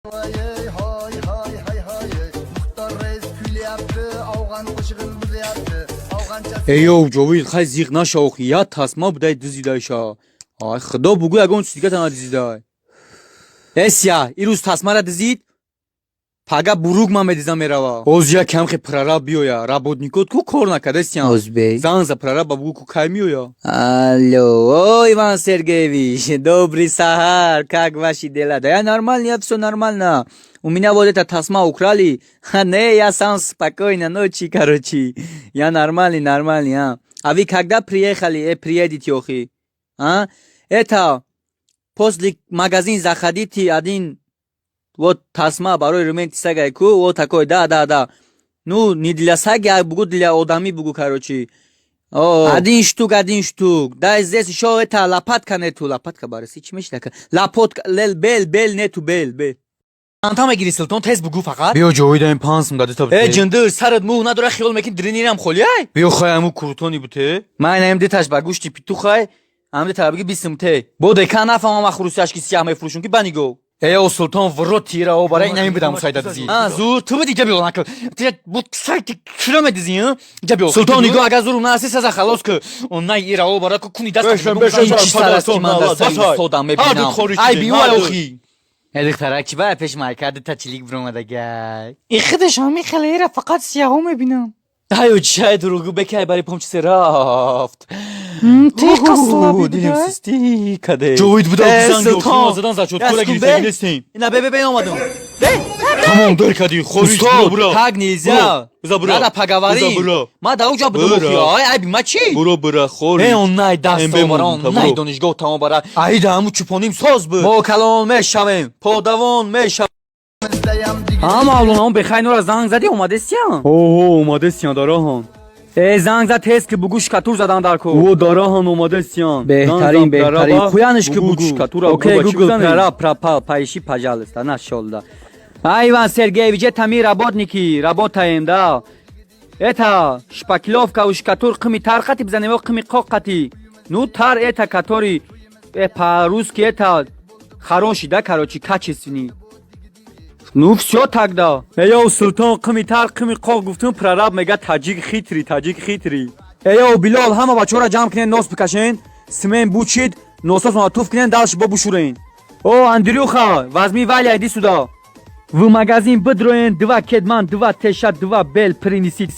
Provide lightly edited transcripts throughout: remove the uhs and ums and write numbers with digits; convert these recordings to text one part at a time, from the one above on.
Ey hoy hoy hay hoy Muxtor rais kuylayapti, afg'on qo'shig'ini buzyapti, afg'onchasi. Эй, ёв, Ҷовид, хай, зиқ наша охи, я тасма будай, дизидайша. Ай, худо, бугӯ, ягон чиз дига тана дизидай. Эся, ирӯз тасмара дизид, пага буруг ман медизам, мерава. Оз як камхе прораб биёя, работникот ку кор накардестиям. Узбек. Занг за прораба, бугӯ, ку кай меоя. Алло, о, Иван Сергеевич, добрый сахар, как ваши дела? Да я нормально, я все нормально. У меня вот это тасма украли. Ха, не, я сам спокойно, ночи, короче. Я нормальный, нормальный, а. А вы когда приехали, приедете, охи? А? Это, после магазин заходите, один, вот тасма барои ремень сагай ку, вот такой, да. Ну, не для саги, а бугу для одами бугу, короче. О, один штук, один штук. Да, здесь еще это лопатка нету. Лопатка барыси, чӣ мешдака? Лопатка, лел, бел, бел нету, бел, бел. Анта мегири, Султон, тез бугӯ фақат. Биё, Ҷовида, ин 5 сум дадита. Э, ҷиндир, сарат мӯ надора, хиёл мекин дринирам холиай? Биё, хай, аму куртони буте. Ман инам диташ ба гӯшти петухай, ам дита биги 20 сум те. Бо дека нафаҳмам, ахрусияш ки сияҳ мефурӯшум ки ба нигоҳ. Э, о, Султон, в рот тира о бара, инами будам сайда дизи. А, зур, ту буди, ҷа биё накл. Ти бу сайти кира медизи, а? Ҷа биё. Султон, нигоҳ, агар зурум нараси, саза халос ки. Он най ира о бара ку куни даст. Бешен, бешен, Ин чӣ сар аст, ки ман дар сари Басай. устодам Ҳар мебинам. ду хорич Ай, дидем, биё, ҳар ду. охи. Э, духтарак, чӣ ба пеш майка дута чилик биромадагай? И худаш ҳами хелеира фақат сияҳо мебинам. Аю, чай дурӯғгӯ, бекай бари пом чизе рафт. Тиқа слабый. Дилем будай. систӣ каде. Ҷовид буда. Э, Занг. Султон. Задан зачёт Яс кора кун, гирифтагӣ бе. нестем. Ина, бе, бе, бе, омадам. Тамом, дер кадӣ, хорич. Устод, Буро. так нельзя. Биза буро. Надо поговорим. Биза буро. Ма дар оҷа будам. Буро. Охи, ай, айби ма чӣ? Буро, бура, хорич. Э, он най даст Эмбе омара, мон, он най буро. донишгоҳ тамом бара. Айда ҳаму чӯпоним соз буд. Мо калон мешавем, подавон мешавем. А, Мавлоно, он бехай нора занг зади, омадестиям? Оҳо, омадестиям, дароҳан. Э, занг за тез, ки бугӯ, шкатур задан дар кор. О, дароҳан, омадестиям. Беҳтарин, беҳтарин. Қуяниш ки бугӯ. Шкатура. Окей, Гугл, прораб пропал, поищи, пожалуйста, нашёл, да. А, Иван Сергеевич, это мы работники, работаем, да. Это шпаклёвка у шкатур қими тар қати бизанем ё қими қоқ қати? Ну, тар это который по-русски это хороший, да, короче, качественный. Ну всё тогда. Эйо, Султон, қими тар, қими қоқ гуфтум, прораб мега: «Таҷик хитрый, таҷик хитрый». Эйо, Билол, ҳама бачаҳоро ҷамъ кунен, нос бикашен, смен бучид, нососона туф кунен, дальше бо бушурен. О, Андрюха, возьми Валя, иди сюда. В магазин бидроен, два кетман, два теша, два бел принесите.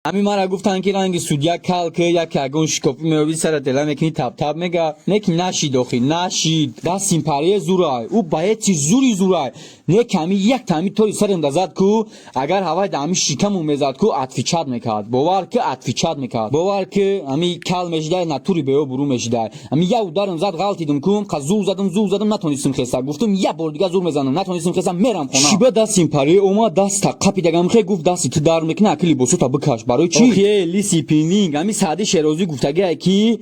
Ҳамин мара гуфтанд, ки ранги судья кал ки як ягон шикофӣ меёбӣ, сара тела мекунӣ, таб-таб мега. Не ки нашид, охи, нашид. Дастин парие зурай, ӯ баеци зури зурай. Не ки ҳами як тами тори сарем дазад ку, агар ҳавай да ҳами шикаму мезад ку, отвечать мекард, бовар ки, отвечать мекард, бовар ки, ҳами кал мешидай, натури беё буру мешидай. Ҳами як ударам зад, ғалтидим ку, қа зур задам, зур задам, натонистим хеста. Гуфтум, як бор дига зур мезанам, натонистим хеста, мерам хона. Шиба дастин парие омад, даста қапидагам, хе гуфт: «Дасти ту дар мекуна, аки либосота бикаш». Барои чӣ? Охи, лиси пининг, ҳами Саъди Шерозӣ гуфтагие, ки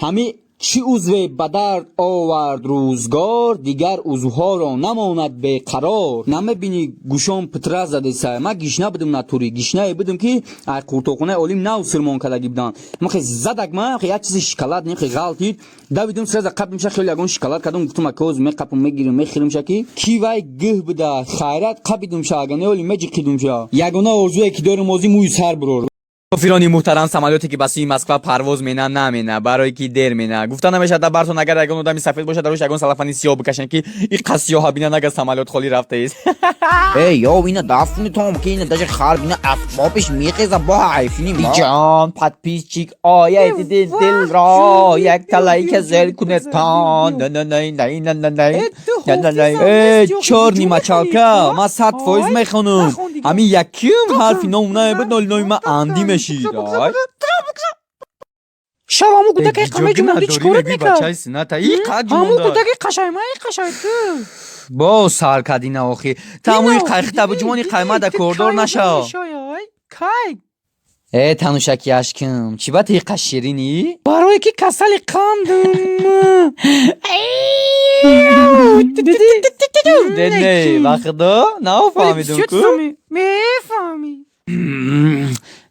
ҳами чӣ узве ба дард овард рӯзгор, дигар узвҳоро намонад беқарор. Намебинӣ, гӯшон питра задеса. Ман гишна будам, натури гишнае будам, ки ай қуртоқонаи олим нав сирмон кардагӣ буданд. Махе задак, ма як чизи шоколад нехе ғалтид, давидум, сразу қапимша, хеле ягон шоколад кардам. Гуфтум, акоз меқапам, мегирам, мехӯримша, ки ки вай гӯҳ буда, хайрат қапидумша, ага не оли меҷиқидумша. Ягона орзуе ки дорам, озӣ мӯи сар бурор. Мусофирони муҳтарам, самолёте ки ба сӯи Москва парвоз мена, намена, барое ки дер мена. Гуфта намешавад бартон, агар ягон одами сафед бошад, дар рӯш ягон салафани сиёҳ бикашанд, ки иқа сиёҳа бина, нага самолёт холӣ рафтаист. Эй, ё, ина дафнитом, ки ина даже харб, ина асбобиш мехеза бо ҳайфини мо. Ҷон подписчик, ояй дидин дилро як талайка зел кунетон. На на на на на на на на на на. Э, чёрный мочалка, ман 100% мехонам. Ҳамин якум ҳарфи ному намебуд, ноли номи ман Анди мешид. Ай. Шав ҳаму гудаки қамаи ҷумонди чӣ корат мекард? Бачаи сината и қад Ҳаму ҷумонда. гудаки қашайма и қашай ту. Бо сар кадина, охи. Тамои қайхта буҷумони қаймада кордор нашав. Кай? Э, танушаки ашким, чӣ ба тиқа ширинӣ? Барое ки касали қандум. Не, ба худо, нафаҳмидум ку. Мефаҳмӣ.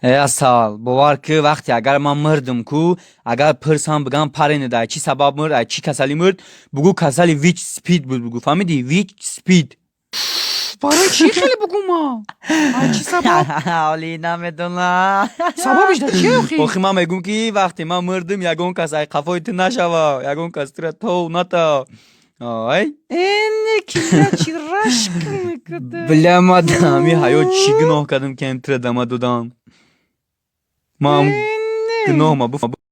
Э, асал, бовар ки, вақте агар ман мурдум ку, агар пирсам, бигам: «Парене дар чӣ сабаб мурд, ай чӣ касалӣ мурд?» бугӯ: «Касали ВИЧ СПИД буд», бугӯ. Фаҳмидӣ? ВИЧ СПИД. Барои чӣ хеле бугума? Ай чӣ сабаб? Ҳоли намедонам. Сабабиш дар чӣ охи? Охи, ман мегӯм, ки вақте ман мурдим, ягон кас ай қафои ту нашава, ягон кас тура тов ната, ай. Эне ки я чи рашк мекуда. Бля, ма ҳами ҳаёт чӣ гуноҳ кардам, ки ҳам тура дама додам? Ман гуноҳ ма.